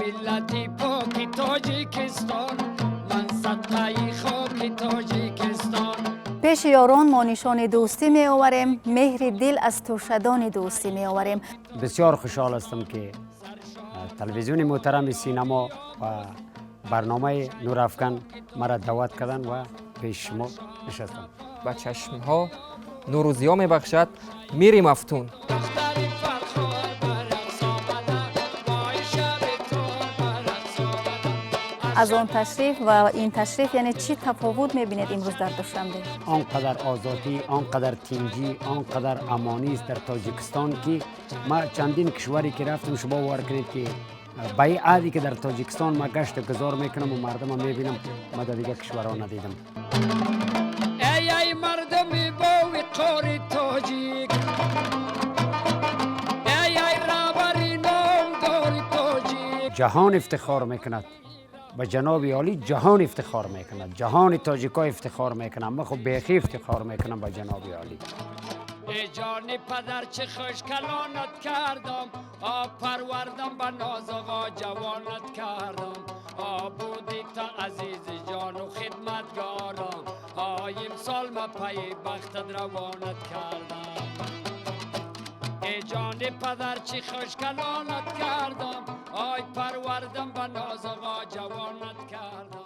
Миллати поки Тоҷикистон, ман садқаи хоки Тоҷикистон. Пеши ёрон мо нишони дӯстӣ меоварем, меҳри дил аз тӯшадони дӯстӣ меоварем. Бисёр хушҳол ҳастам, ки телевизиони муҳтарами Синемо ва барномаи Нурафкан маро даъват карданд ва пеши шумо нишастам. Ба чашмҳо нуру зиё мебахшад мири мафтун. Духтари Фархор ба рақс омада, моҳи шаби тор ба рақс омада. Аз он ташриф ва ин ташриф, яъне чӣ тафовут мебинед имрӯз дар Душанбе? Он қадар озодӣ, он қадар тинҷӣ, он қадар амонӣ аст дар Тоҷикистон, ки ма чандин кишваре ки рафтам, шумо бовар кунед, ки ба ин аҳде ки дар Тоҷикистон ма гашту гузор мекунам ва мардума мебинам, ма дар дигар кишварҳо надидам. Эй, эй, мардуми бовиқори тоҷик, эй, эй, раҳбари номдори тоҷик. Ҷаҳон ифтихор мекунад ба ҷаноби олӣ, ҷаҳон ифтихор мекунад, ҷаҳони тоҷикҳо ифтихор мекунад. Ман хуб бехӣ ифтихор мекунам ба ҷаноби олӣ. Эй ҷони падар, чӣ хуш калонат кардам, об парвардам, ба нозуға ҷавонат кардам. О буди та азизи ҷону хидматгорам, ой, имсол ма пайи бахтат равонат кардам. Эй ҷони падар, чӣ хуш калонат кардам, ой парвардам, ба нозуға ҷавонат кардам.